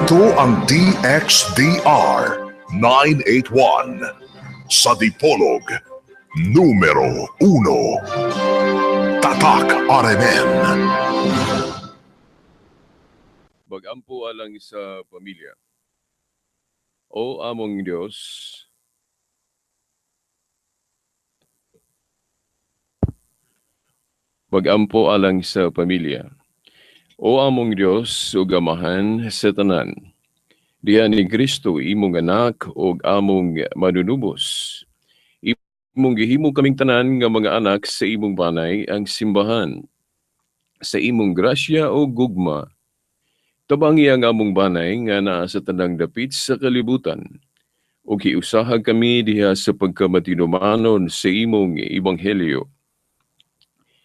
Ito ang DXDR 981 sa Dipolog, numero 1. Tatak RMN. Bagampo alang sa pamilya. O among Diyos, Bagampo alang sa pamilya. O among Dios ug Amahan sa tanan, diha ni Kristo imong anak ug among manunubos. Imong gihimo kaming tanan nga mga anak sa imong banay ang simbahan. Sa imong grasya o gugma, tabangi ang among banay nga naa sa tanang dapit sa kalibutan. Ug hiusaha kami diha sa pagkamatinumanon sa imong ebanghelyo.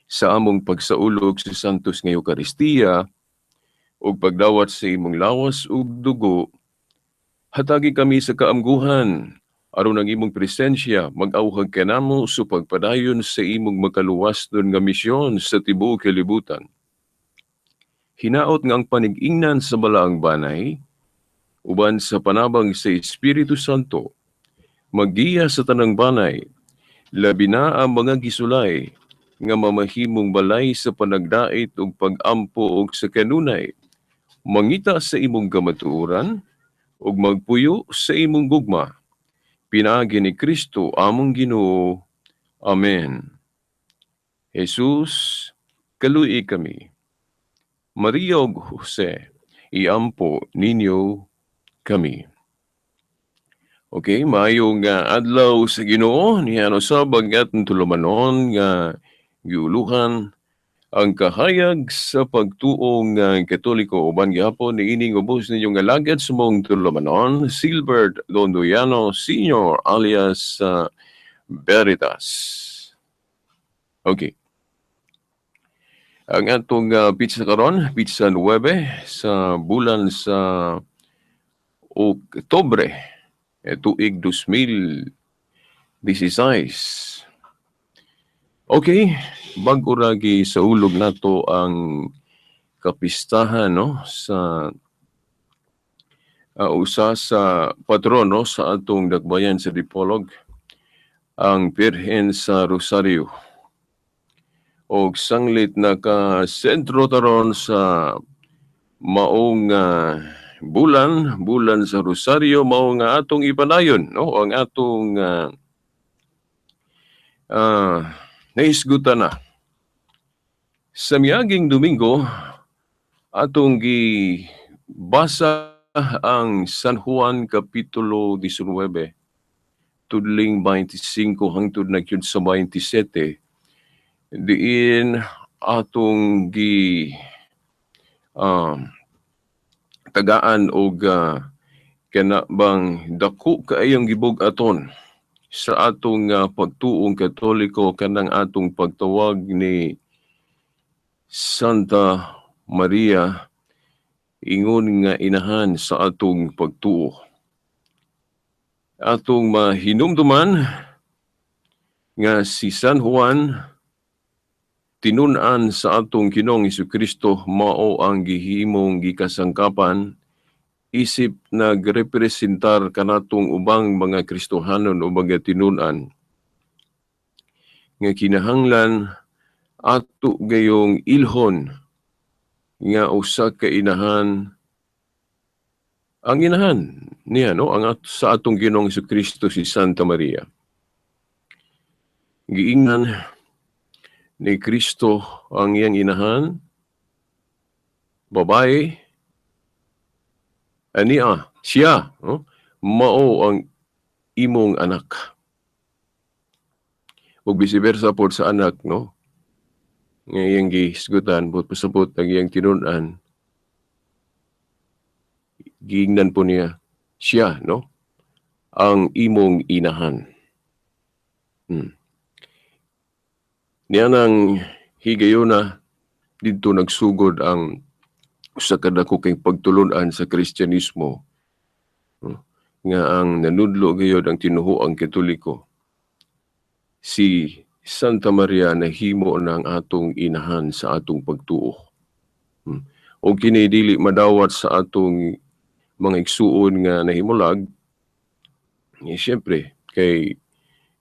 Sa among pagsaulog sa Santos nga Eukaristiya ug pagdawat sa imong lawas ug dugo, hatagi kami sa kaamguhan aron ang imong presensya mag-awhag kanamo sa pagpadayon sa imong makaluwas nun nga misyon sa tibuok kalibutan. Hinaot nga ang panig-ingnan sa balaang banay uban sa panabang sa Espiritu Santo maggiya sa tanang banay, labi na ang mga gisulay nga mamahimong balay sa panagdait ug pag-ampo og sa kanunay, mangita sa imong kamatuoran ug magpuyo sa imong gugma. Pinaagi ni Kristo among Ginoo. Amen. Jesus, kaluoy kami. Maria ug Jose, iampo ninyo kami. Okay, maayong adlaw sa Ginoo niya usab ang atong tulumanon nga giuluhan ang kahayag sa pagtuong Katoliko uban gihapon niining ubos ninyong alagad sa mong tulumanon, Silbert Dondoyano Sr. alias Veritas. Okay. Ang atong pizza karon, pizza 9 sa bulan sa Oktubre, tuig 2016. Okay, bag-o ra sa ulog nato ang kapistahan, no, sa usa sa patrono sa atong dakbayan sa Dipolog, ang Birhen sa Rosario. Og sanglit naka sentro taron sa maong bulan, bulan sa Rosario, mao nga atong ipanayon, no, ang atong nahisgutan na. Sa miaging Domingo, atong gibasa ang San Juan Kapitulo 19, tudling 25 hangtod na gyud sa 27, diin atong gi tagaan og kana bang dako kaayong gibug-aton sa atong pagtuong Katoliko kanang atong pagtawag ni Santa Maria ingon nga inahan sa atong pagtuo. Atong mahinumduman nga si San Juan tinun-an sa atong Ginoong Hesukristo mao ang gihimong gikasangkapan isip nagrepresentar kanatong ubang mga Kristohanon o mga tinun-an nga kinahanglan ato gayong ilhon nga usa ka inahan ang inahan niya, no, ang sa atong Ginoong Hesukristo, si Santa Maria. Giingnan ni Kristo ang iyang inahan, "Babae, ania siya," no? "Mao ang imong anak." Ug vice versa pod sa anak, no, nga iyang gihisgutan, but pasabot ang iyang tinun-an, giingnan po niya siya, no, ang imong inahan. Niya nang higayuna didto nagsugod ang usa ka dako kay pagtulun-an sa Kristyanismo, no? Nga ang nanudlo gayod ang tinuhuang Katoliko. Si Santa Maria nahimo ng atong inahan sa atong pagtuo. O kini dili madawat sa atong mga igsuon nga nahimulag, eh, siyempre kay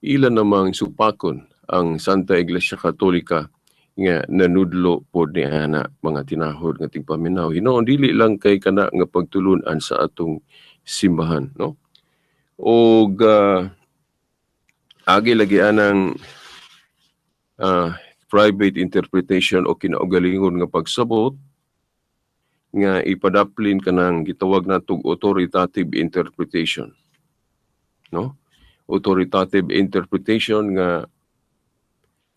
ila namang supakon ang Santa Iglesia Katolika nga nanudlo pod ni ana, mga tinahod nga tigpaminaw. Hinuon dili lang kay kana nga pagtulunan sa atong simbahan, no? Og agi lagi anang private interpretation o kinaugalingon nga pagsabot nga ipadaplin kanang gitawag natog authoritative interpretation, no? Authoritative interpretation nga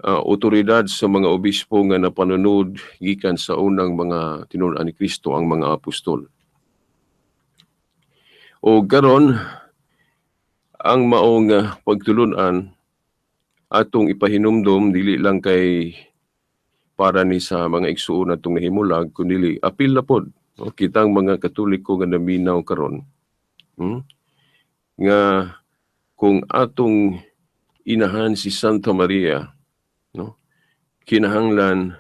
otoridad sa mga obispo nga napanunod gikan sa unang mga tinun-an ni Kristo, ang mga apostol. O karon, ang maong pagtulunan atong ipahinumdom, dili lang kay para ni sa mga igsuon natong nahimulag, kundi apil na pod, no, kitang mga Katoliko nga naminaw karon, Nga kung atong inahan si Santa Maria, no, kinahanglan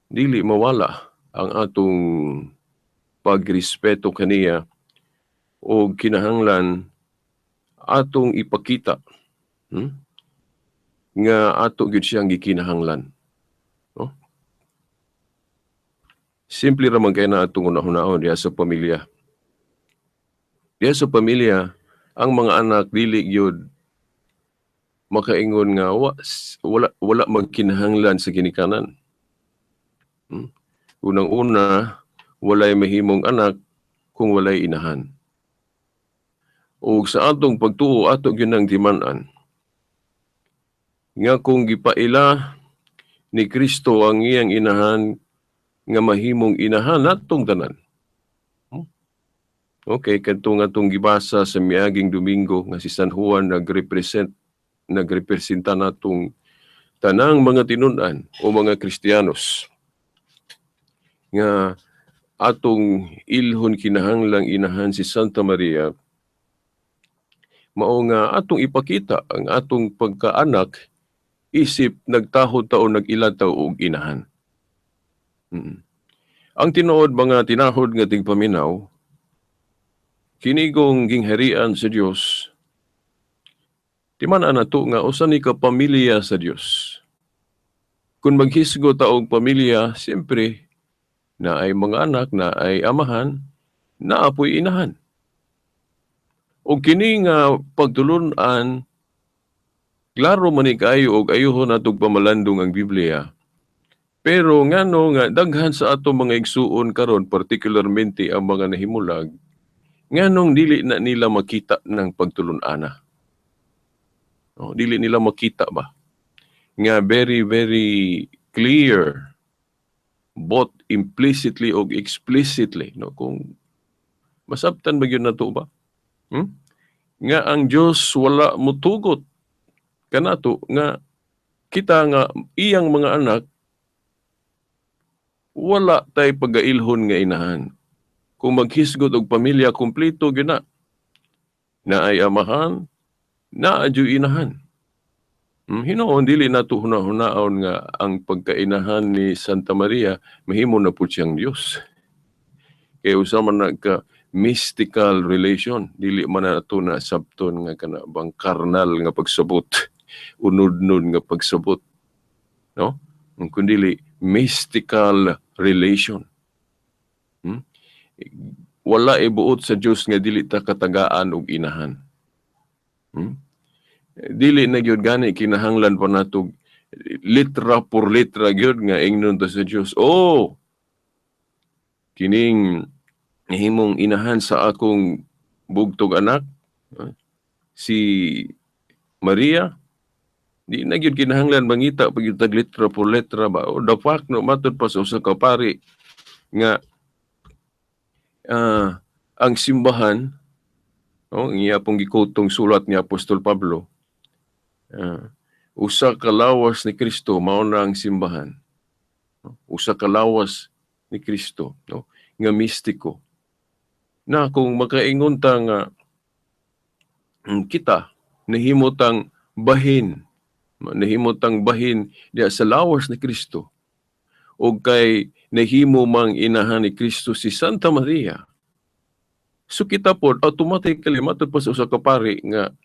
dili mawala ang atong pagrespeto kaniya o kinahanglan atong ipakita, nga ato gyud siyang gikinahanglan, no? Simple ra man kay na atong hunahunahon diha sa pamilya. Diha sa pamilya, ang mga anak dili gyud makaingon nga wala magkinahanglan sa ginikanan. Unang-una, walay mahimong anak kung walay inahan. O sa atong pagtuo, ato gyud nang timan-an nga kung gipaila ni Kristo ang iyang inahan nga mahimong inahan natong tanan. Okay, kadto nga atong gibasa sa miaging Domingo nga si San Juan nagrepresenta natong tanang mga tinun-an o mga Kristiyanos nga atong ilhon kinahanglang inahan si Santa Maria, mao nga atong ipakita ang atong pagkaanak isip nagtahod ta o nag-ila ta og inahan. Ang tinuod, mga tinahod nga tigpaminaw, kinigong gingharian sa Dios, timan-an nato nga usa ni ka pamilya sa Dios. Kung maghisgo ta og pamilya, siyempre na ay mga anak, na ay amahan, na apoy inahan. O kini nga pagtulun-an, klaro man ni kaayo og ayuhon natog pamalandong ang Biblia. Pero ngano nga daghan sa ato mga igsuon karon, particularmente ang mga nahimulag, nganong dili na nila makita ng pagtulun-ana? O, dili nila makita ba? Nga very, very clear, both implicitly o explicitly, no? Kung masabtan ba gyud nato ba? Nga ang Dios wala mutugot kanato nga kita nga iyang mga anak wala tay pagailhon nga inahan. Kung maghisgot og pamilya, kumpleto gyud na. Naay amahan, naa jud inahan. Hinuon dili nato huna-hunaon nga ang pagkainahan ni Santa Maria mahimo na pud siyang Dios. Kay usa man nagka mystical relation, dili man nato na sabton nga kana bang carnal nga pagsabot, unodnod nga pagsabot, no? Kundili mystical relation. Wala ibuot sa Dios nga dili ta katagaan og inahan. Dili na gyud gani kinahanglan pa nato litra por letra gyud nga ingnon ta sa Dios. Oh, kining nahimong inahan sa akong bugtog anak, si Maria, di na gyud kinahanglan mangita pag gyud tag letra por letra ba. O the fact, no, matud pa sa usa ka pari nga ang simbahan, no, iya pong gikutong sulat ni Apostol Pablo, usa ka lawas ni Kristo mao na ang simbahan. Usa ka lawas ni Kristo, no, nga mistiko. Na kung makaingon ta nga kita nahimotang bahin diya sa lawas ni Kristo, o kay nahimo mang inahan ni Kristo si Santa Maria. So kita po, automatically, matod pa sa usa ka pari nga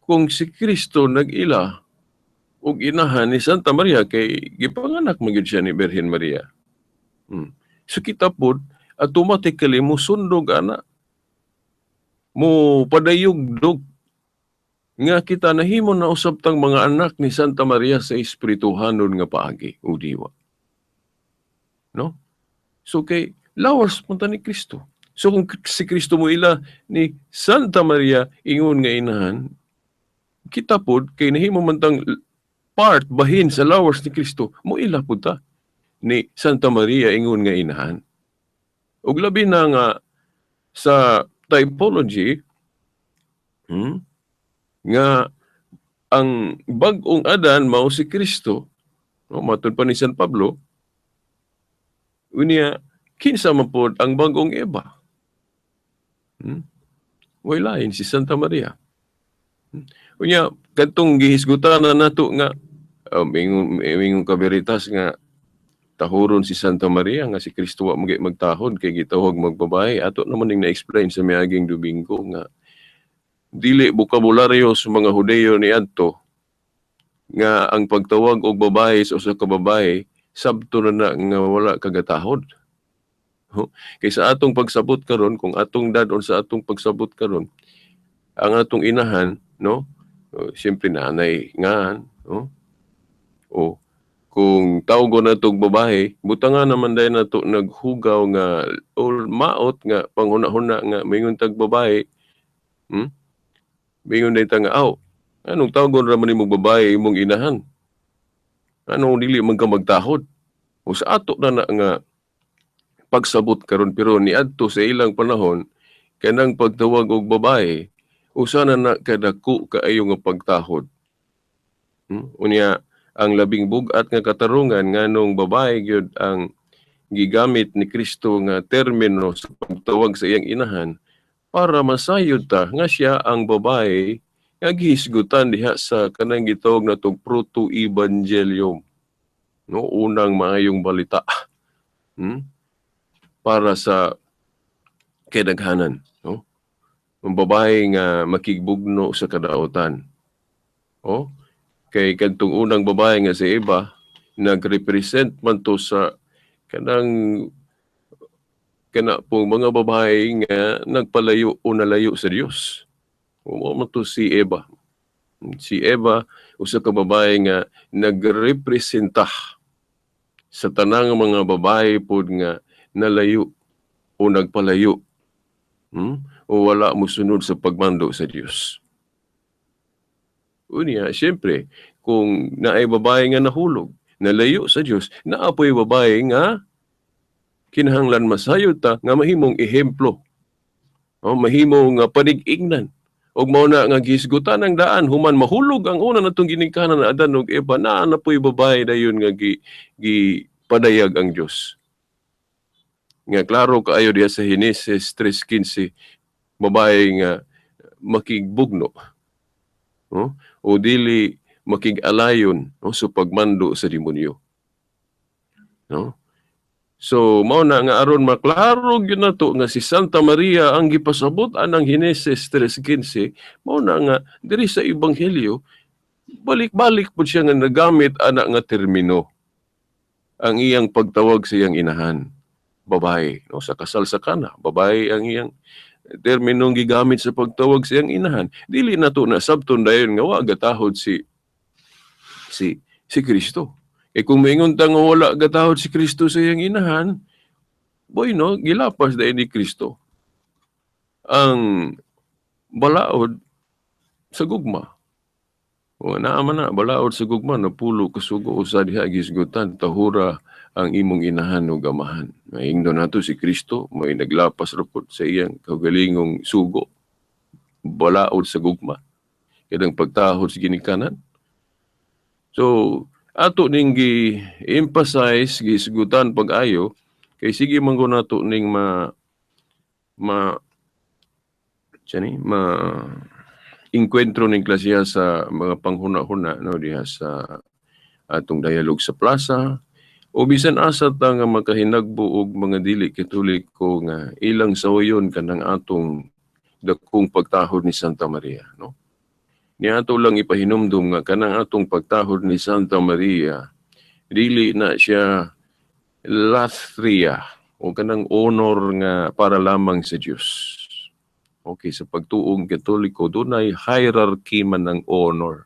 kung si Kristo nag-ila og inahan ni Santa Maria kay gipanganak man gyud siya ni Birhen Maria. So kita po, automatically musundog ana, mo padayog dog nga kita nahimo na usab tang mga anak ni Santa Maria sa espirituhanon nga paagi o diwa. No? So kay lawas punta ni Kristo. So kung si Kristo mo ila ni Santa Maria ingon nga inahan, kita pod kay nahimo man tang part bahin sa lawas ni Kristo, mo ila pud ta ni Santa Maria ingon nga inahan. Ug labi na nga sa typology, nga ang bag-ong Adan mao si Kristo, no, matud pa ni San Pablo, unya kinsa man pod ang bag-ong Eva? Way lain si Santa Maria. Unya kadtong gihisgutan na nato nga mingon ka Veritas nga tahuron si Santa Maria nga si Kristo wa magtahod kay gitawag magbabae, ato naman ning na-explain sa miaging Domingo nga dili bokabularyo sa mga Hudeyo niadto nga ang pagtawag og babae sa usa ka babae sabto na na nga wala kagatahod. Kay sa atong pagsabot karon, kung atong dadon sa atong pagsabot karon, ang atong inahan, no? Siyempre nanay nga, no? O kung tawgon na tog babae, buta nga naman dahil nato naghugaw nga o maot nga panghuna-huna nga mingon tag babae? Mingon dahil ta nga, aw, anong tawgon ra man imong babae imong inahan? Anong dili man ka magtahod? O sa ato na na nga pagsabot karon, pero niadto sa ilang panahon kanang pagtawag og babae usa na na kadako kaayo nga pagtahod. Unya ang labing bug-at nga katarungan nganong babae gyud ang gigamit ni Kristo nga termino sa pagtawag sa iyang inahan para masayod ta nga siya ang babae nga gihisgutan diha sa kanang gitawag natong proto-evangelium, no, unang maayong balita. Para sa kedaghanan, no? Ang babae nga makigbugno sa kadaotan. Oh, kay kadtong unang babae nga si Eva nagrepresent man to sa kanang kana pong mga babae nga nagpalayo o nalayo sa Dios. Mao man to si Eva. Si Eva usa ka babae nga nagrepresenta sa tanang mga babae pod nga nalayo o nagpalayo, o wala mosunod sa pagmando sa Dios. Unya, siyempre, kung naay babae nga nahulog, nalayo sa Dios, naa po'y babae nga kinahanglan masayod ta nga mahimong ehemplo. O, mahimong panig-ignan. Og mao na nga gihisgutan ang daan human mahulog ang una natong ginikanan na Adan ug Eva, naa na po'y babae dayon nga gipadayag ang Dios. Nga klaro kaayo diha sa Henesis 3:15, babae nga makigbugno, no? O dili makig-alayon, no, sa pagmando sa demonyo. No? So mao na nga aron maklaro gyud nato nga si Santa Maria ang gipasabot anang Henesis 3:15, mao na nga diri sa Ebanghelyo balik-balik pud siya nga nagamit ana nga termino ang iyang pagtawag sa iyang inahan, babae, no, sa kasal sa Kana, babae ang iyang terminong gigamit sa pagtawag sa iyang inahan. Dili nato na sabton dayon nga wa gatahod si Kristo. E kung maingon ta nga wala gatahod si Kristo sa iyang inahan, boy no, gilapas dayon ni Kristo ang balaod sa gugma. O naa man na balaod sa gugma, napulo ka sugo, usa diha gisgutan, tahura ang imong inahan ug amahan. Maingno nato si Kristo may naglapas ra pud sa iyang kaugalingong sugo, balaod sa gugma, kanang pagtahod sa ginikanan. So ato ning gi-emphasize, gisgutan pag-ayo kay sige man gud nato ning ma ma ni ma engkwentro ning klasiya sa mga panghuna-huna, no, diha sa atong dialogue sa plaza O bisan asa ta nga makahinagbo og mga dili Katoliko nga ilang sawayon kanang atong dakong pagtahod ni Santa Maria, no? Niato lang ipahinumdum nga kanang atong pagtahod ni Santa Maria dili na siya latria o kanang honor nga para lamang sa Dios. Okay, sa pagtuong Katoliko dunay hierarchy man ng honor.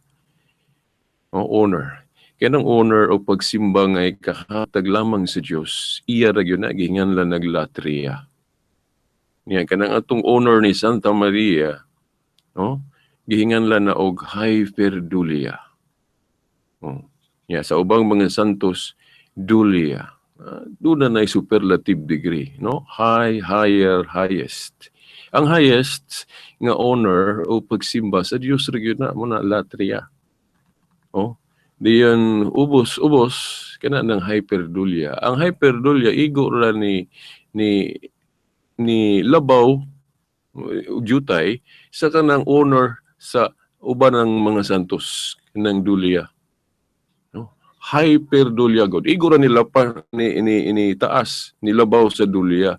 O honor. Kanang honor o pagsimba nga ikahatag lamang sa Dios, iya ra gyud na gihinganlan nag latria. Niya kanang atong honor ni Santa Maria, no? Gihinganlan na og hyperdulia. Oh. Ya, sa ubang mga santos, dulia. Doon na superlative degree, no? High, higher, highest. Ang highest nga honor o pagsimba sa Dios ra gyud na mo na latria. Oh, diyan ubos ubos kana ng hyperdulia. Ang hyperdulia igo ra ni labaw jutay sa kanang honor sa uban ng mga santos ng dulia. No? Hyperdulia god. Igo ra nila pa ni taas nilabaw sa dulia.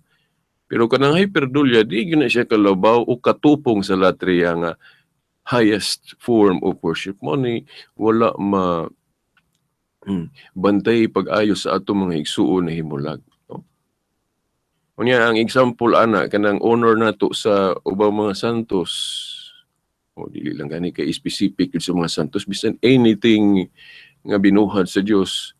Pero kanang hyperdulia di gyud na siya kalabaw o katupong sa latria nga highest form of worship. Mo ni wala ma bantay pag-ayo sa atong mga igsuon na himulag. No? Unya ang example ana kanang honor nato sa ubang mga santos, o dili lang gani kay specific sa mga santos, bisan anything nga binuhat sa Dios,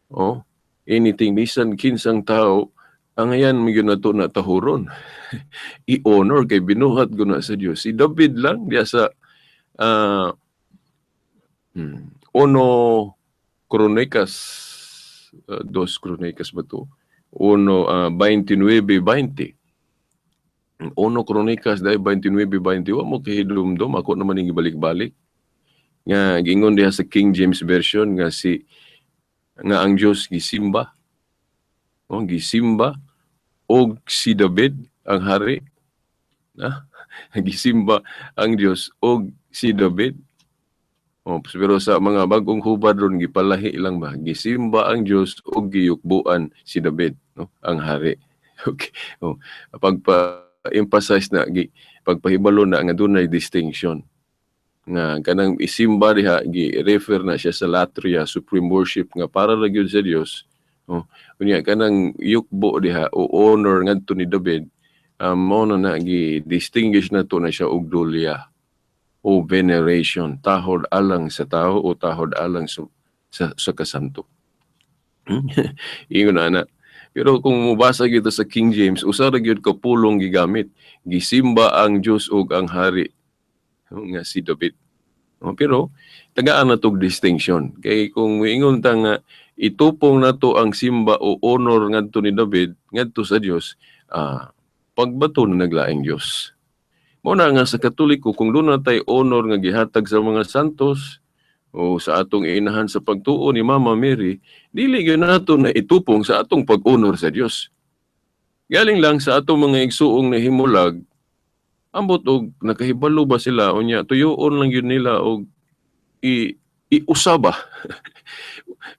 oh, anything, bisan kinsang tao, ang ayan mi gyud nato na tahuron, i-honor kay binuhat guna sa Dios. Si David lang diya sa Uno Kronikas, Dos Kronikas ba to? Uno 29:20. Uno Kronikas dahil 29:20, wa mo kahidumdum, ako naman yung ibalik-balik. Nga gingon diha sa King James Version nga si nga ang Dios gisimba. Oh, gisimba og si David ang hari. Na gisimba ang Dios og si David. Oh, pero sa mga bagong hubad ron gipalahi lang ba, gisimba ang Dios og giyukbuan si David, no, ang hari. Okay. Oh, pagpa-emphasize na gi pagpahibalo na nga dunay distinction nga kanang isimba diha gi-refer na siya sa latria, supreme worship nga para ra gyud sa Dios. Oh, unya kanang yukbo diha o honor ngadto ni David, mao na na gi-distinguish na to na siya og dulia o veneration, tahod alang sa tao o tahod alang sa kasanto. Ingon na. Pero kung mobasa gyud sa King James, usa ra gyud ka pulong gigamit, gisimba ang Dios ug ang hari nga si David. Oh, pero tagaan na tog distinction kay kung moingon ta nga itupong nato ang simba o honor ngadto ni David ngadto sa Dios, pagbato na naglaing Dios. Mao na nga sa Katoliko, kung doon na tay honor nga gihatag sa mga santos o sa atong inahan sa pagtuo ni Mama Mary, dili gyud nato na itupong sa atong pag-honor sa Dios. Galing lang sa atong mga igsuong nahimulag, ambot og nakahibalo ba sila, unya tuyoon lang gyud nila og i iusaba.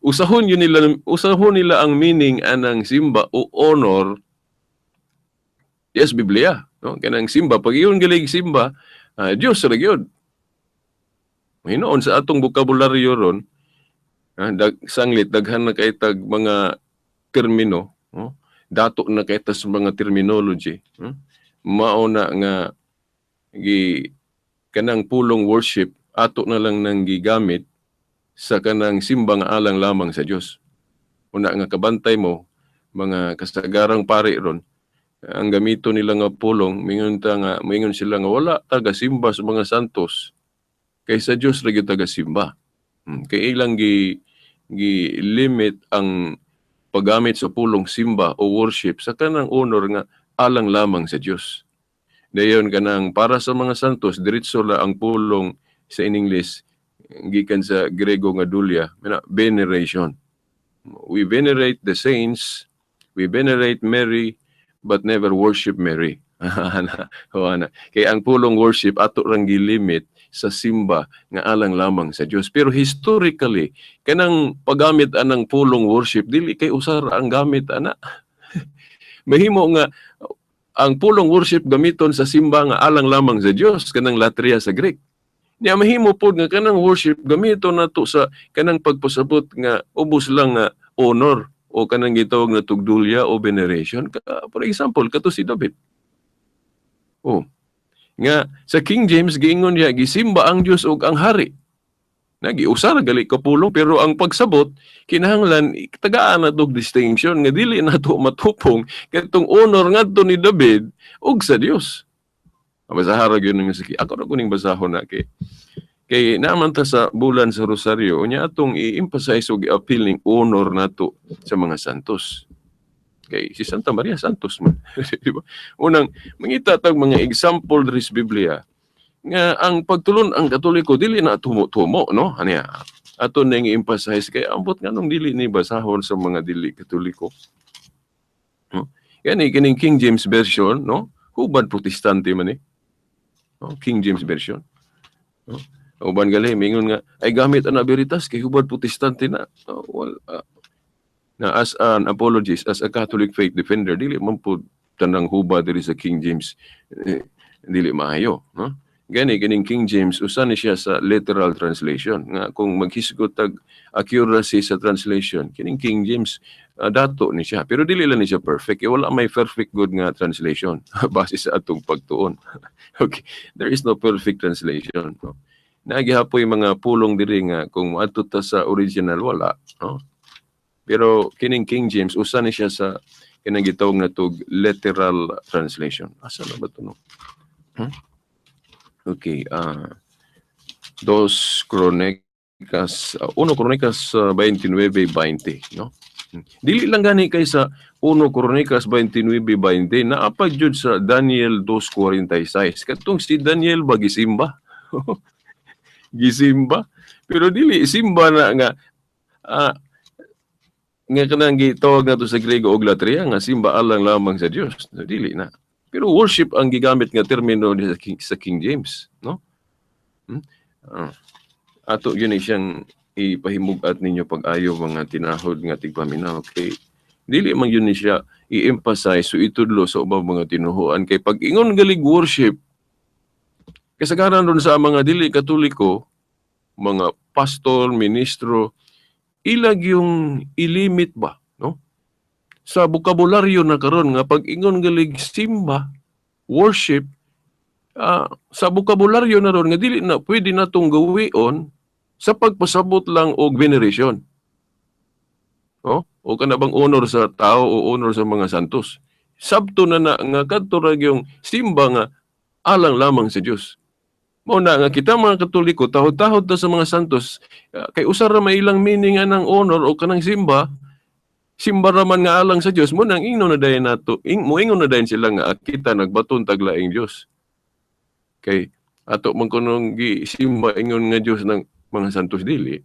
Usahon yun nila, usahon nila ang meaning anang simba o honor, yes, Biblia, no? Kanang simba, pag iyon galing simba, Dios ra gyud. Hinoon sa atong bokabularyo ron, sanglit daghan na kay tag mga termino, no? Dato na kay ta sa mga terminology, no? Mao na nga gi kanang pulong worship ato na lang nang gigamit sa kanang simbang alang lamang sa Dios. Una nga kabantay mo mga kasagarang pari ron, ang gamito nila nga pulong, mingon ta nga mingon sila nga wala taga simba sa mga santos kay sa Dios ra gyud taga simba. Kay ilang gi limit ang paggamit sa pulong simba o worship sa kanang honor nga alang lamang sa Dios. Dayon kanang para sa mga santos diretso la ang pulong sa in English gikan sa Grego nga dulia, veneration. We venerate the saints, we venerate Mary, but never worship Mary. Ana, o ana. Kay ang pulong worship ato rang gilimit sa simba nga alang lamang sa Dios. Pero historically, kanang paggamit anang pulong worship, dili kay usar ang gamit ana. Mahimo nga ang pulong worship gamiton sa simba nga alang lamang sa Dios, kanang latria sa Greek. Niya mahimo pod nga kanang worship gamiton nato sa kanang pagpasabot nga ubos lang nga honor o kanang gitawag na dulia o veneration. For example, kato si David. Oh. Nga sa King James giingon niya gisimba ang Dios ug ang hari. Nagiusa ra gali kapulong, pero ang pagsabot kinahanglan tagaan na og distinction nga dili nato matupong kadtong honor ngadto ni David ug sa Dios. Basahara gyud nga sige. Ako ra kuning basahon na kay naman ta sa bulan sa Rosaryo, unya atong i-emphasize og i-appeal ning honor nato sa mga santos. Kay si Santa Maria santos man. Di ba? Unang mangita tag mga example diri sa Biblia nga ang pagtulon ang Katoliko dili na tumo-tumo, no? Aniya ato ning i-emphasize kay ambot nganong dili ni basahon sa mga dili Katoliko. No? Gani kining King James Version, no? Hubad Protestante man eh. No? King James Version. No? Uban gali mingon nga ay gamit ana Veritas kay hubad Protestante na. No, well, na as an apologist, as a Catholic faith defender, dili man pud tanang hubad diri sa King James eh, dili maayo, no? Gani kining King James usa ni siya sa literal translation nga kung maghisgot tag accuracy sa translation, kining King James dato ni siya, pero dili lang ni siya perfect eh, wala may perfect good nga translation base sa atong pagtuon. Okay, there is no perfect translation, no? Nagihapoy mga pulong diri nga kung moadto ta sa original wala, no? Pero kining King James usa ni siya sa kanang gitawag na tog literal translation. Asa na ba to, no? Okay, Dos Crónicas, 1 Crónicas 29:20, no? Dili lang gani kay sa 1 Crónicas 29:20, naa pa jud sa Daniel 2:46. Katong si Daniel ba gisimba? Gisimba. Pero dili simba na nga nga kanang gitawag nato sa Grego og latria nga simba alang lamang sa Dios. Dili na. Pero worship ang gigamit nga termino sa King James, no? Ato yun ay siyang ipahimug-at ninyo pag-ayo, mga tinahod nga tigpaminaw, kay dili man yun ni siya i-emphasize so itudlo sa ubang mga tinuhuan, kay pag ingon galig worship, kasagaran ron sa mga dili Katoliko, mga pastor, ministro, ilag yung ilimit ba, no? Sa bokabularyo na karon nga pag ingon galig simba, worship, sa bokabularyo na ron nga dili na pwede natong gawion sa pagpasabot lang og veneration. Oh, o kana bang honor sa tao o honor sa mga santos. Sabto na na nga kadto ra yung simba nga alang lamang sa Dios. Mao na nga kita mga Katoliko tahod-tahod ta sa mga santos kay usa ra may ilang meaning anang honor o kanang simba, simba ra man nga alang sa Dios. Mo nang ingnon na dayon nato, moingon na dayon sila nga kita nagbaton tag laing Dios. Kay ato man kunong gisimba ingon nga Dios ng mga santos, dili.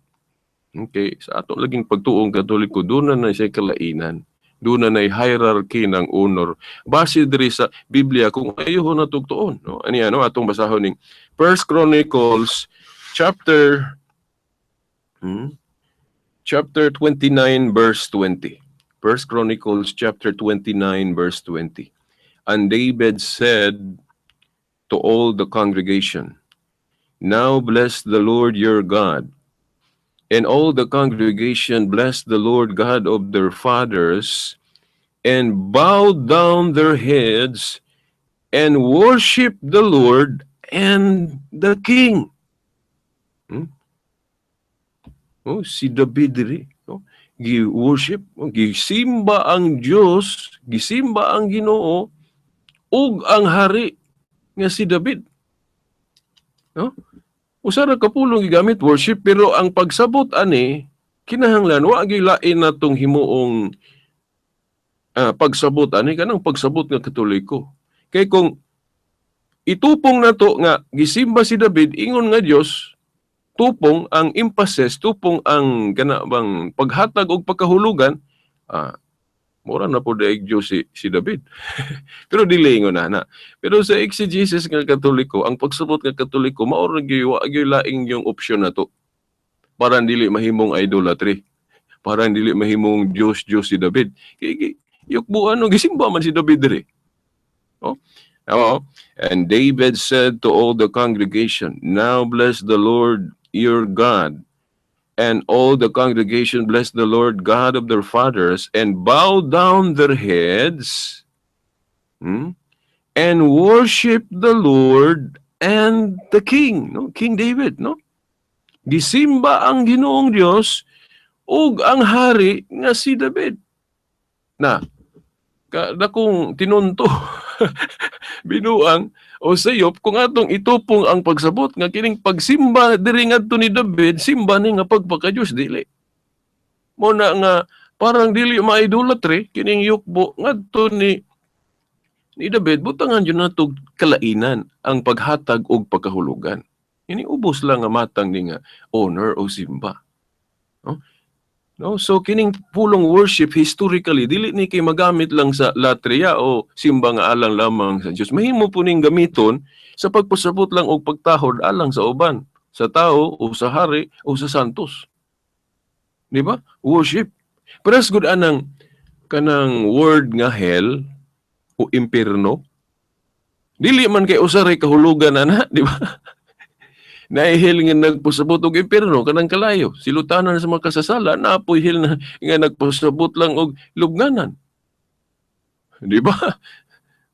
Okay, sa ato laging pagtuong Katoliko doon na siya kalainan. Doon na hierarchy ng honor. Base diri sa Biblia kung ayuho na tugtuon, no? Ani ano atong basahon ning First Chronicles chapter 29 verse 20. First Chronicles chapter 29 verse 20. And David said to all the congregation, "Now bless the Lord your God." And all the congregation blessed the Lord God of their fathers and bowed down their heads and worshiped the Lord and the king. Oh, si David diri, no? Gi-worship, oh, gisimba ang Dios, gisimba ang Ginoo ug ang hari nga si David. No? Usa ra ka pulong gigamit, worship, pero ang pagsabot ani kinahanglan wa gyud lain natong himuong pagsabot ani kanang pagsabot nga Katoliko. Kay kung itupong nato nga gisimba si David ingon nga Dios, tupong ang emphasis, tupong ang kana bang paghatag og pagkahulugan, Mura na po daig Diyos si David. Pero dili ingon na na. Pero sa exegesis nga Katoliko, ang pagsabot nga Katoliko, mao ra gyud, wa gyud laing yung option na to. Para dili mahimong idolatry. Para dili mahimong Diyos Diyos si David. Kay yukbuan no, gisimba man si David diri. Oh. Oh. And David said to all the congregation, "Now bless the Lord your God." And all the congregation blessed the Lord God of their fathers and bowed down their heads and worshiped the Lord and the king, no? King David, no? Gisimba ang Ginoong Dios ug ang hari nga si David. Na kada kung tinunto binuang o sayop kung atong itupong ang pagsabot nga kining pagsimba diri ngadto ni David, simba ni nga pagpaka-Dios, dili mo na nga parang dili ma-idolatry kining yukbo ngadto ni David. Butangan jud nato kalainan ang paghatag og pagkahulugan. Ini ubos lang nga matang ni nga honor o simba, no? No, so kining pulong worship, historically dili ni kay magamit lang sa latria o simba nga alang lamang sa Dios. Mahimo po ning gamiton sa pagpasabot lang og pagtahod alang sa uban, sa tao o sa hari o sa santos. Di ba? Worship. Parehas gud anang kanang word nga hell o impierno. Dili man kay usa ray kahulugan ana, di ba? Naay hell nga nagpasabot og impierno, kanang kalayo, silutanan sa mga kasasala, naapoy hell na nga nagpasabot lang og lubnganan. Di ba?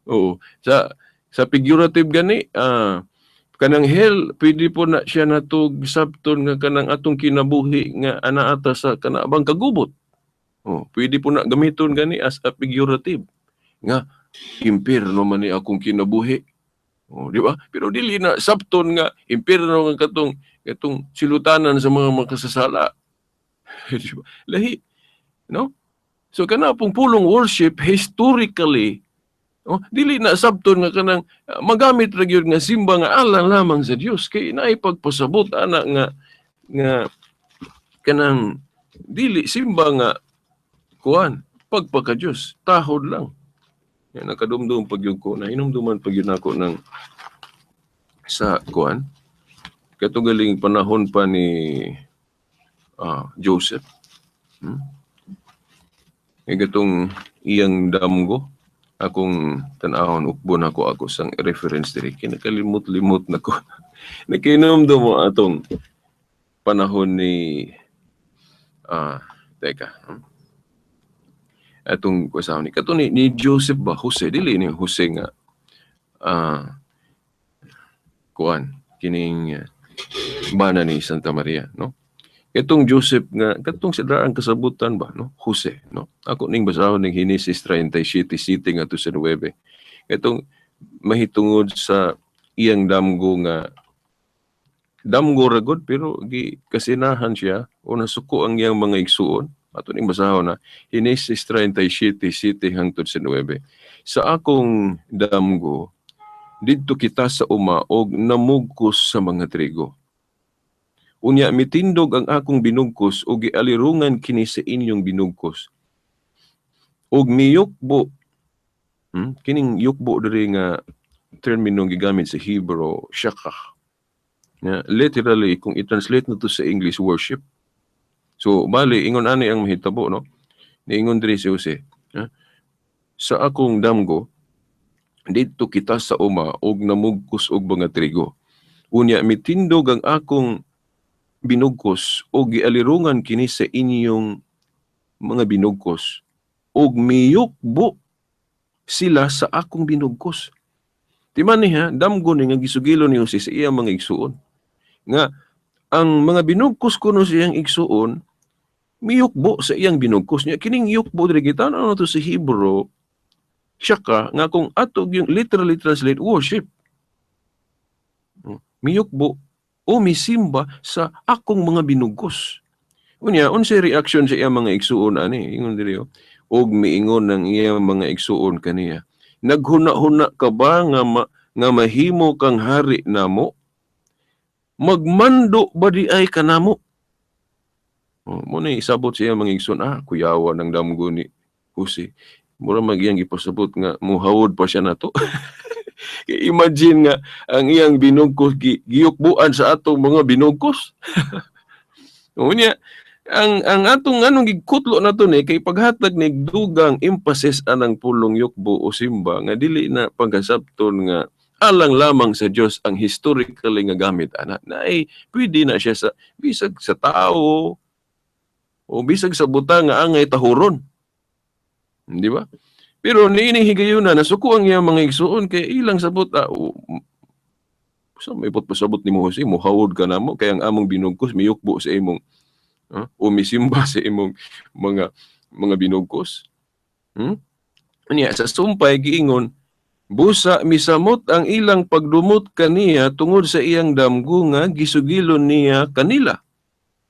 Oo. Sa figurative gani, kanang hell pwede po na siya natog sabton nga kanang atong kinabuhi nga anaata sa kanabang kagubot. Oh, pwede po na gamiton gani as a figurative nga impierno man ni akong kinabuhi. Oh, di ba? Pero dili na sabton nga impierno nga katong katong silutanan sa mga makasasala. Di ba? Lahi. No? So kana pong pulong worship historically, oh, dili na sabton nga kanang magamit ra gyud nga simba nga alang lamang sa Dios, kay naay pagpasabot ana nga nga kanang dili simba nga kuan pagpaka Dios, tahod lang. Yan, nakadumdum pag yun ko, nahinumduman pag yun ako ng sa kuan katugaling panahon pa ni Joseph. Kay katong iyang damgo, akong tan-awon, ukbon ako ako sang reference diri, kinakalimot-limot na ko. Nakinomdom mo atong panahon ni teka. Atong kusaon ni kato ni Joseph ba, Jose, dili ni Jose nga kuan kining bana ni Santa Maria, no? Katong Joseph nga katong sa ang kasabutan ba, no? Jose, no? Ako ning basahon ning Genesis 37, 7 ngadto sa 9, katong mahitungod sa iyang damgo nga damgo ra gud pero gi kasinahan siya o nasuko ang iyang mga igsuon. Ato ning basahon na Genesis 37, 7 hangtod sa 9. Sa akong damgo, didto kita sa uma og namugkos sa mga trigo. Unya mitindog ang akong binugkos og gialirungan kini sa inyong binugkos. Og miyukbo, kining yukbo diri nga termino gigamit sa Hebrew, shakah. Na literally kung i-translate na to sa English, worship. So bali ingon ani ang mahitabo, no? Niingon diri si Jose, ha? Sa akong damgo, didto kita sa uma og namugkos og mga trigo. Unya mitindog ang akong binugkos og gialirungan kini sa inyong mga binugkos og miyukbo sila sa akong binugkos. Timan niya, damgo ni nga gisugilo ni Jose sa iyang mga igsuon. Nga ang mga binugkos kuno sa iyang igsuon miyukbo sa iyang binugkos niya. Kining yukbo diri kita ano to sa Hebrew, shaka, nga kung ato yung literally translate, worship. Miyukbo o misimba sa akong mga binugkos. Unya, unsay reaction sa iyang mga igsuon ani? Ingon diri, oh. Og miingon ng iyang mga igsuon kaniya, "Naghuna-huna ka ba nga nga mahimo kang hari namo? Magmando ba di ay kanamo?" Oh, mo ni isabot siya mga igsoon, kuyawa ng damgo ni Jose. Mura mag iyang gipasabot nga muhawod pa siya nato. Imagine nga ang iyang binugkos giyukbuan sa atong mga binugkos. Unya, ang atong anong gikutlo nato ni kay paghatag ni dugang emphasis anang pulong yukbo o simba nga dili na pagkasabton nga alang lamang sa Dios ang historically nga gamit ana na ay pwede na siya sa bisag sa tao o bisag sa butang nga angay tahuron. Di ba? Pero niining higayuna nasuko ang iyang mga igsuon kay ilang sabot sa may pasabot ni mo Jose, muhawod ka namo kay ang among binugkos miyukbo sa imong o misimba sa imong mga binugkos. Unya sa sumpay giingon, busa misamot ang ilang pagdumot kaniya tungod sa iyang damgo nga gisugilon niya kanila.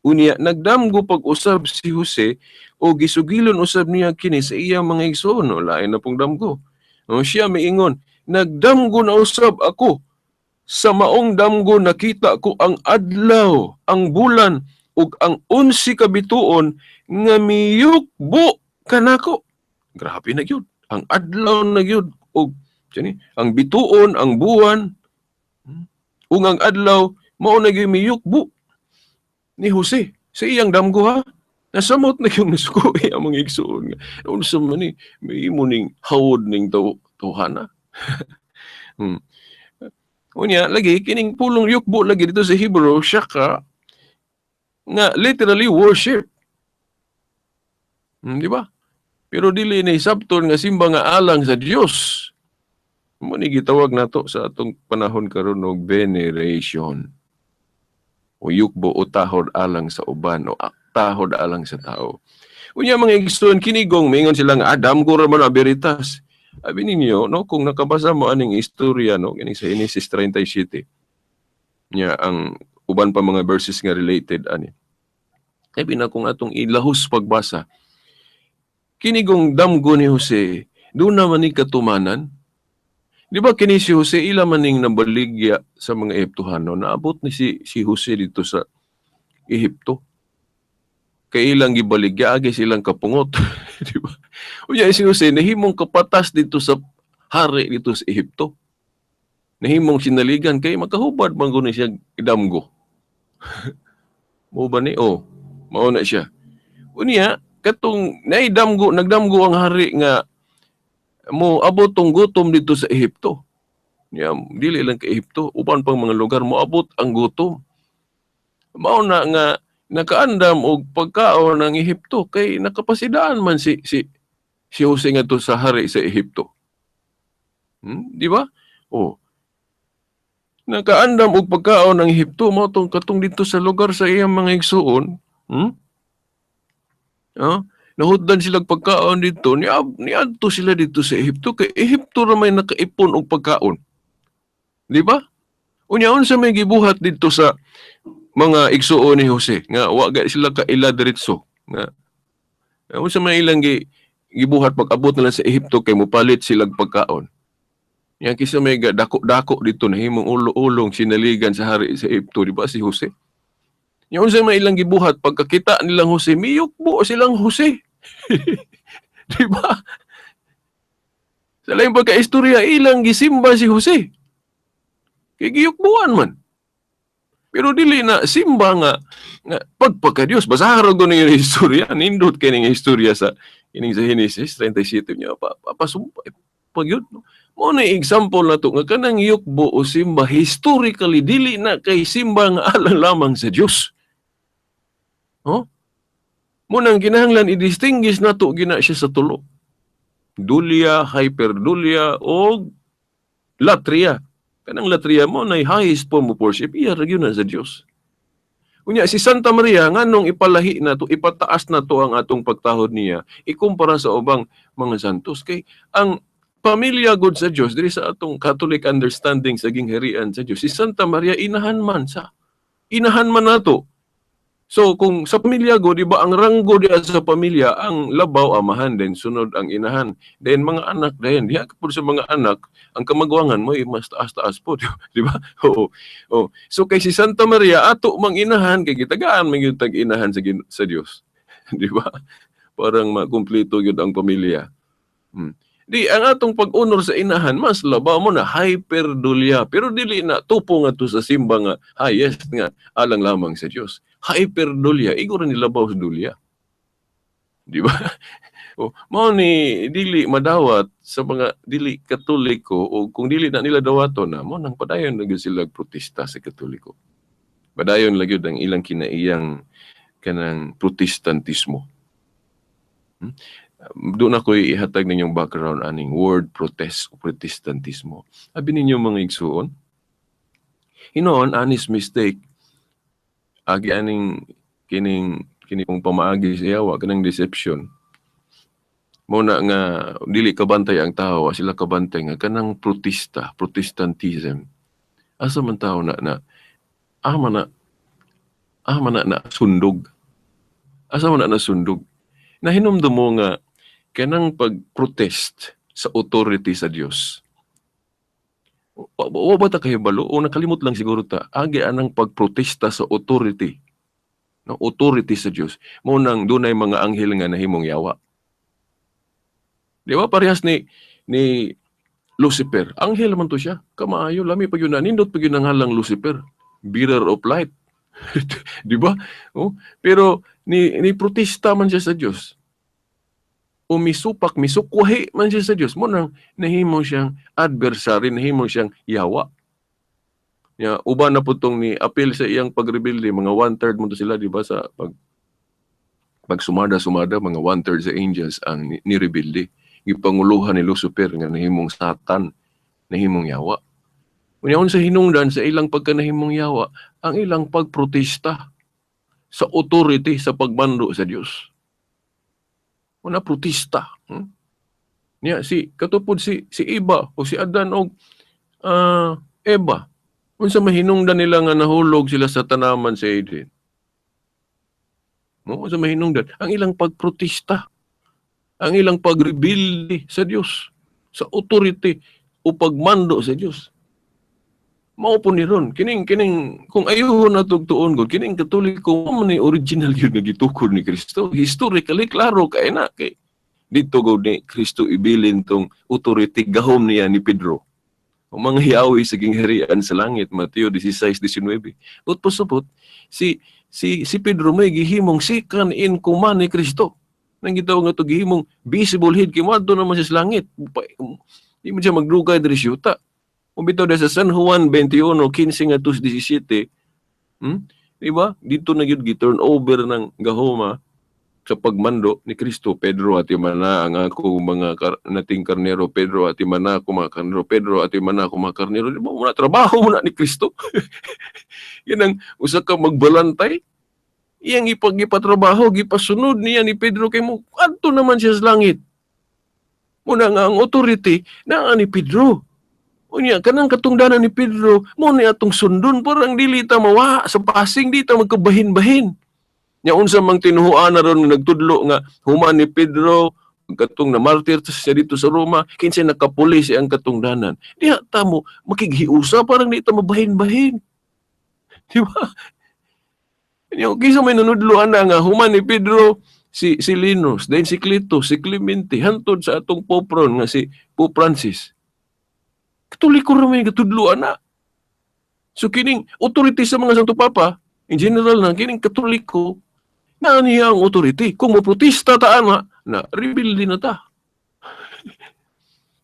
Unya nagdamgo pag-usab si Jose o gisugilon usab niya kini sa iyang mga igsoon. O, lain na pong damgo. O, siya miingon, nagdamgo na usab ako. Sa maong damgo nakita ko ang adlaw, ang bulan ug ang 11 ka bituon nga miyukbo kanako. Grabe na gyud. Ang adlaw na gyud ug kani ang bituon, ang buwan ug ang adlaw mao na gyud miyukbo ni Jose sa iyang damgo ha. Nasamot na yung nasuko ang mga igsuon nga. Unsa man ni may imo ning hawod ning tawhana. Unya lagi kining pulong yukbo lagi dito sa Hebrew shaka nga literally worship. Di ba? Pero dili ni sabton nga simba nga alang sa Dios. Mo ni gitawag nato sa atong panahon karon og veneration. O yukbo o tahod alang sa uban o tahod alang sa tao. Unya mga igsoon kinigong mingon sila nga Adam ko ra man aberitas. Abi ninyo no, kung nakabasa mo aning istorya no, kining sa Genesis 37. Nya ang uban pa mga verses nga related ani. Abi na kung atong ilahos pagbasa. Kinigong damgo ni Jose, doon naman ni katumanan. Di ba kini si Jose ila man ning nabaligya sa mga Ehiptohano, naabot ni si Jose dito sa Ehipto. Kay ilang gibaligya agi silang kapungot, di ba? Unya si Jose nahimong kapatas dito sa hari dito sa Ehipto. Nahimong sinaligan kay makahubad man kuno siya damgo. Mo ba ni? Oh, mao na siya. Unya katong naidamgo, nagdamgo ang hari nga mo abot tong gutom dito sa Ehipto. Nya dili lang kay Ehipto, uban pang mga lugar mo abot ang gutom. Mao na nga nakaandam og pagkaon ng Ehipto kay nakapasidaan man si Jose ngadto sa hari sa Ehipto. Di ba? Oh. Nakaandam og pagkaon ng Ehipto mao tong katong dito sa lugar sa iyang mga igsuon. Oh, nahutdan sila pagkaon dito, niadto sila dito sa Ehipto kay Ehipto ra may nakaipon og pagkaon. Di ba? Unya unsa may gibuhat dito sa mga igsuon ni Jose nga wa gani sila kaila diretso nga unsa may ilang gibuhat pag abot nila sa Ehipto kay mopalit sila pagkaon. Yang kisa may dako-dako dito nahimong ulo-ulong sinaligan sa hari sa Ehipto, di ba si Jose? Yung unsa may ilang gibuhat pagkakita nilang Jose, miyukbo silang Jose. Di ba? Sa laing pagkaistorya, ilang gisimba si Jose. Kay giyukbuan man. Pero dili na simba nga pagpaka Dios. Basahan ra ni istorya, nindot kay ning istorya sa kining sa Genesis 37 niya pa pag yun. No? Mo na example na to nga kanang yukbo o simba historically dili na kay simba nga alang lamang sa Dios. Oh? Mo nang kinahanglan i-distinguish nato gina siya sa tulo. Dulia, hyperdulia o latria. Kanang latria mo na highest form of worship, iya ra gyud na sa Dios. Unya si Santa Maria nganong ipalahi na to, ipataas na to ang atong pagtahod niya ikumpara sa ubang mga santos kay ang pamilya god sa Dios diri sa atong Catholic understanding sa gingharian sa Dios, si Santa Maria inahan man sa inahan man nato. So kung sa pamilya go, di ba ang ranggo diya sa pamilya, ang labaw amahan, then sunod ang inahan, then mga anak then diha po sa mga anak ang kamagwangan mo mas taas-taas po, di ba? Oo. Oh. So kay si Santa Maria ato mang inahan kay gitagaan man gyud tag inahan sa Dios. Di ba? Parang makumpleto gyud ang pamilya. Di ang atong pag-honor sa inahan mas labaw mo na hyperdulia, pero dili na tupo nga to sa simba nga highest nga alang lamang sa Dios. Hyperdulia, igo ra ni labaw sa dulia. Di ba? O, mao ni dili madawat sa mga dili Katoliko, o kung dili na nila dawaton na mo nang padayon na gyud sila protesta sa Katoliko. Padayon lang gyud ang ilang kinaiyang kanang Protestantismo. Doon ako ihatag ninyong background aning word protest o Protestantismo. Abi ninyo, mga igsuon, hinoon honest mistake agi aning kining kini kung pamaagi sa yawa kanang deception mo na nga dili kabantay ang tao, wa sila kabantay nga kanang protesta, Protestantism, asa man tao na na ah man na na sundog, asa man na nasundog. Nahinumdum mo nga kanang pag-protest sa authority sa Dios, wa ba ta kahibalo o nakalimot lang siguro ta, agi anang pagprotesta sa authority, no, authority sa Dios mo nang dunay mga anghel nga nahimong yawa? Di ba parehas ni Lucifer? Anghel man to siya. Kamaayo lami pag yun, nindot pag yun ang ngalang Lucifer, bearer of light. Di ba? Oh, pero ni protesta man siya sa Dios. O misupak, misukwahi man siya sa Dios. Mo nang nahimo siyang adversary, nahimo siyang yawa. Ya, uban na po tong ni appeal sa iyang pagrebelde, mga one-third mo to sila, di ba, sa pag sumada-sumada, mga one-third sa angels ang nirebelde. Gipanguluhan ni Lucifer nga nahimong Satan, nahimong yawa. Unya sa hinungdan sa ilang pagkanahimong yawa, ang ilang pagprotesta sa authority sa pagmando sa Dios. Una protesta. Niya si katupod si Eva o si Adan og Eva. Unsa mahinungdan nila nga nahulog sila sa tanaman sa Eden? Mo unsa mahinungdan ang ilang pagprotesta, ang ilang pagrebelde sa Dios, sa authority o pagmando sa Dios. Mao po ni ron kining kung ayuhon na tuon gud kining Katoliko, mao man ni original yun nga gitukod ni Kristo. Historically klaro kay na kay dito gud ni Kristo ibilin tong authority, gahom niya ni Pedro. Ang mga hiyawi sa gingharian sa langit, Mateo 16:19. But pasupot si Pedro may gihimong second in command ni Kristo. Nang gitawag nga to gihimong visible head kay moadto naman siya sa langit. Di man siya magdugay diri sa yuta. Kung bitaw sa San Juan 21:15 ngadto sa 17, Di ba? Dito na gyud gi-turn over ng gahoma sa pagmando ni Kristo. "Pedro, atimana ang ako mga nating karnero. Pedro, atimana ako mga karnero. Pedro, atimana ako mga karnero." Di ba? Muna, trabaho mo na ni Kristo. Yan ang usa ka magbalantay. Iyang ipagipatrabaho, gipasunod niya ni Pedro kay mo adto naman siya sa langit. Muna nga ang authority naa ni Pedro. Unya kanang katungdanan ni Pedro mo ni atong sundon, parang dili ta mawa sa pasing, di ta magkabahin-bahin. Nya unsa mang tinuhuan na ron nga nagtudlo nga human ni Pedro katong na martir siya dito sa Roma, kinsay nakapuli siya ang katungdanan. Diha ta mo makighiusa parang di ta mabahin-bahin. Di ba? Nya kinsa may nanudloan na nga human ni Pedro si Linus, then si Clito, si Clemente, hantod sa atong Pope ron nga si Pope Francis. Katoliko ra may katudloan na. So kining authority sa mga Santo Papa, in general na kining Katoliko, na niya ang authority. Kung mo protesta ta ana, na rebelde na ta.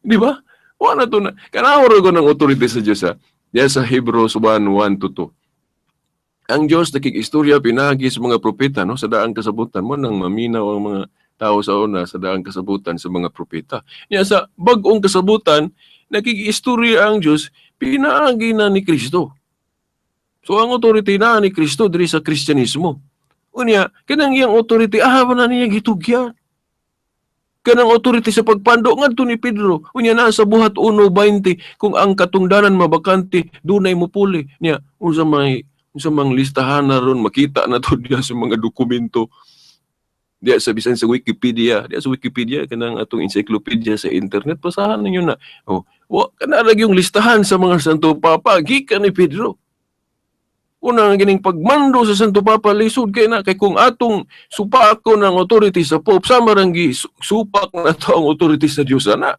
Di ba? Wala to na. Kanawa ra ko ng authority sa Diyos ha. Diya sa Hebrews 1:1 to 2. Ang Diyos nakig-istorya pinagi sa mga propeta, no, sa daang kasabutan mo nang maminaw ang mga tao sa una sa daang kasabutan sa mga propeta. Niya sa bag-ong kasabutan, nakig-istorya ang Diyos pinaagi na ni Kristo. So ang authority na ni Kristo diri sa Kristyanismo. Unya, kanang iyang authority, ah, na niya gitugyan. Kanang authority sa pagpando ngadto ni Pedro. Unya na sa Buhat 1:20, kung ang katungdanan mabakante, dunay mo puli. Niya, unsa mang listahan na ron, makita na to diya sa mga dokumento. Diya sa bisan sa Wikipedia, diya sa Wikipedia kanang atong encyclopedia sa internet, basahan ninyo na. Oh, wa kana lagi yung listahan sa mga Santo Papa gikan ni Pedro. Una nga gining pagmando sa Santo Papa, lisod kay na, kay kung atong supakon ang authority sa Pope, sama rang gi supak na to ang authority sa Dios ana.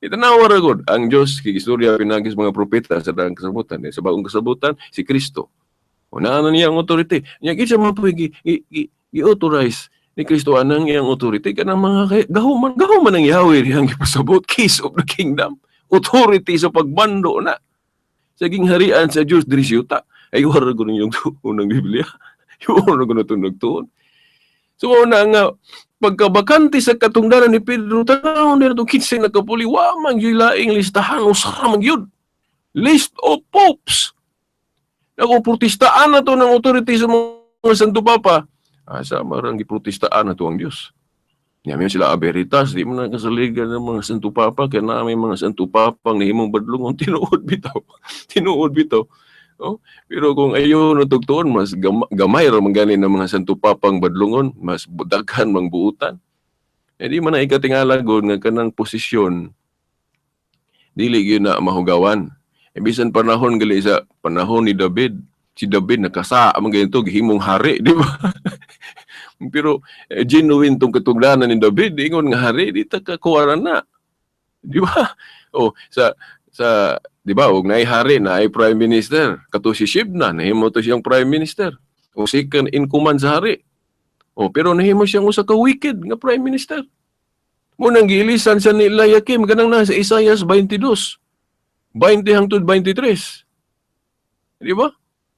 Itanawa ra gud ang Dios kay istorya pinagi sa mga propeta sa daang kasabutan, eh, sa bagong kasabutan si Kristo. Una na niya ang authority. Nya kinsa man po gi-authorize ni Kristo anang iyang authority kanang mga kay, gahuman ang Yahweh dihang gipasabot, keys of the kingdom. Authority sa pagbando na sa gingharian sa Dios diri sa yuta. Ay wala gud ninyong tuon ng Biblia. Wala gud natong nagtuon. So una nga pagkabakante sa katungdanan ni Pedro, tanaw nila itong 15 na kapuli, wa man gyud laing listahan, usa ra man gyud. List of popes. Naku, protestaan na to ng authority sa mga Santo Papa. Ah, sa marang giprotestaan na to ang Diyos. Nya may sila aberitas, di mo na kasaligan ng mga Santo Papa, kaya na may mga Santo Papa ang nahimong badlong tinuod bitaw. Tinuod bitaw. Oh, pero kung ayo natugtuon, mas gamay ra man gani ng mga Santo Papang badlongon, mas daghan mang buutan. Eh, di man na ikatingala gud nga kanang posisyon dili gyud na mahugawan. E bisan panahon gali sa panahon ni David, si David nakasa man ganito gihimong hari, di ba? Pero eh, genuine tong katungdanan ni David, ingon nga hari di ta kakuha na. Di ba? Oh, sa di ba, og naay hari, naay prime minister. Kato si Shebna, nahimo to siyang prime minister. O second in command sa hari. O pero nahimo siyang usa ka wicked nga prime minister. Mo nang giilisan sa ni Eliakim kanang nasa Isaiah 22. 20 hangtod 23. Di ba?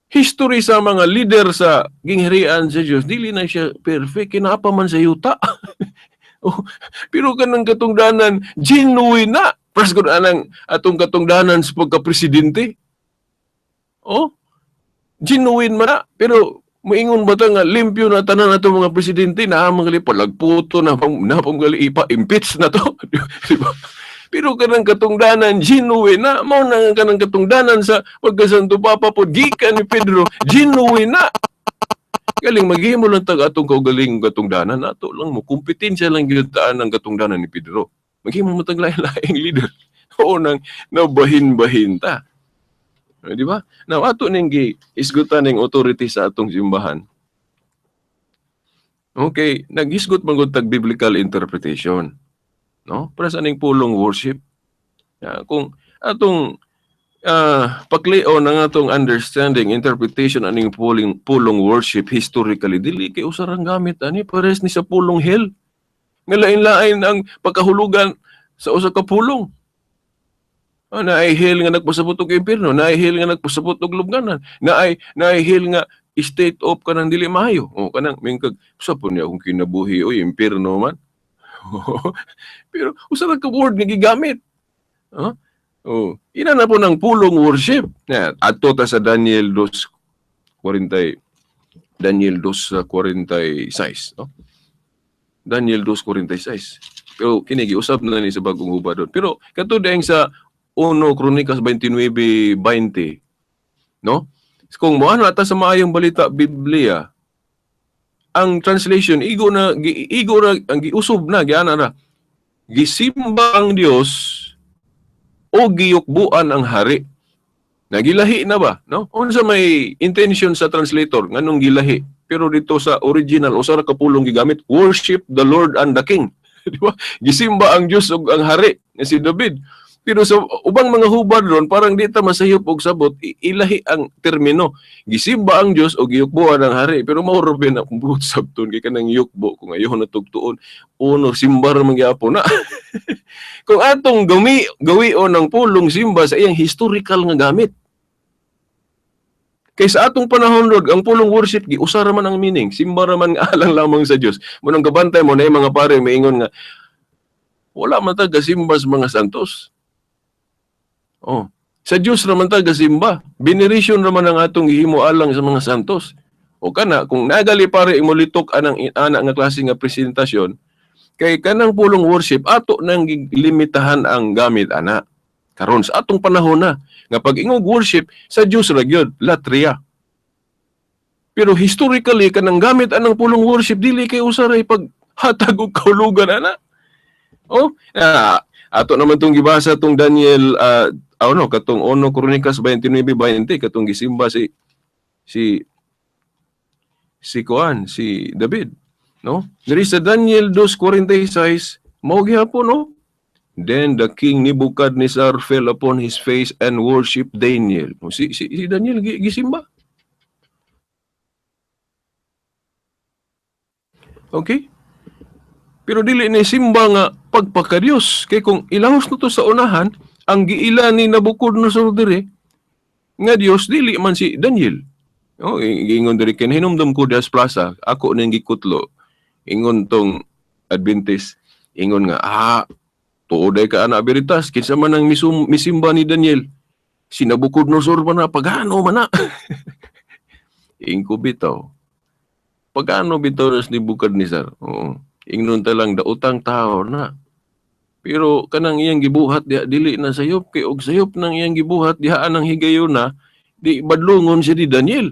History sa mga leader sa gingharian sa Dios, dili na siya perfect, kinapa man sa yuta. Oh, pero kanang katungdanan, genuine na. Pras gud anang atong katungdanan sa pagka-presidente. Oh, genuine man na. Pero moingon ba ta nga limpyo na tanan ato mga presidente na mga gali palagputo na na pang gali ipa-impeach na to? Di ba? Pero kanang katungdanan genuine na, mao na nga kanang katungdanan sa pagkasanto Papa pod gikan ni Pedro, genuine na. Galing maghimo lang tag atong kaugaling katungdanan nato lang mo kompetensya lang gyud taan ang katungdanan ni Pedro. Maghimo mo tag lain-laing leader. Oo nang nabahin-bahin ta. Eh, di ba? Now ato ning gi isgutan ning authority sa atong simbahan. Okay, naghisgot man gud tag biblical interpretation. No? Para sa ning pulong worship. Ya, kung atong paklion ang atong understanding, interpretation aning pulong worship historically, dili kay usa rang gamit ani, pares ni sa pulong hell. Nga lain-lain ang pagkahulugan sa usa ka pulong. Ah, naay hell nga nagpasabot og impierno, naay hell nga nagpasabot og lubnganan, naay hell nga state of kanang dili maayo. O kanang mingkag sa po niya akong kinabuhi, oy, impierno man. Pero usa ra ka word nga gigamit. Huh? Oh, ina na po ng pulong worship. Ya, adto ta sa Daniel 2:40, Daniel 2:46, no? Daniel 2:46. Pero kini giusab na ni sa bagong hubad doon. Pero kato dayang sa 1 Kronikas 29:20, no? Kung moano ata sa Maayong Balita Biblia, ang translation igo na igo ra ang giusob na giana ra. Gisimba ang Dios o giyukbuan ang hari. Nagilahi na ba, no? Unsa may intention sa translator nganong gilahi? Pero dito sa original, usa ra ka pulong gigamit, worship the Lord and the King. Di ba? Gisimba ang Dios ug ang hari nga si David. Pero sa ubang mga hubad ron, parang di ta masayop og sabot, ilahi ang termino. Gisimba ang Dios o giyukbuan ang hari. Pero mao ra na kung buot sabton kay kanang yukbo kung ayaw na tugtuon, uno simba ra man gyapon na. Kung atong gawion ang pulong simba sa iyang historical nga gamit. Kay sa atong panahon rod, ang pulong worship giusa ra man ang meaning, simba ra man nga alang lamang sa Dios. Munang gabantay mo na yung mga pare maingon nga wala man ta gasimba sa mga santos. Oh, sa Dios ra man ta gasimba. Veneration ra man ang atong gihimo alang sa mga santos. O kana kung nagali pare imo litok anang ana nga klase nga presentasyon, kay kanang pulong worship ato nang limitahan ang gamit ana. Karon sa atong panahon na nga pag ingog worship sa Dios ra gyud, latria. Pero historically kanang gamit anang pulong worship dili kay usa ra paghatag og kahulugan ana. Oh, ato naman tong gibasa tong Daniel, ano katong 1 Kronikas 29:20, katong gisimba si Si kuan, si David, no? Diri sa Daniel 2:46, mao gihapon, no? Then the king Nebuchadnezzar fell upon his face and worshiped Daniel. Si Daniel gisimba. Okay? Pero dili ni simba nga pagpakadiyos. Kay kung ilahos na to sa unahan, ang giila ni Nabucodonosor diri nga Dios dili man si Daniel. Oh, giingon diri ken hinumdum ko das plaza, ako ning gikutlo. Ingon tong Adventist, ingon nga tuod ay ka ana Veritas, kinsa man ang misimba ni Daniel? Si Nabucodonosor man na, pagano man na. Ingko bitaw. Pagano bitaw nas ni Nebuchadnezzar? Oo. Ingnon ta lang daotang tao na. Pero kanang iyang gibuhat diha dili na sayop, kay og sayop nang iyang gibuhat diha anang higayuna, di badlungon siya ni Daniel.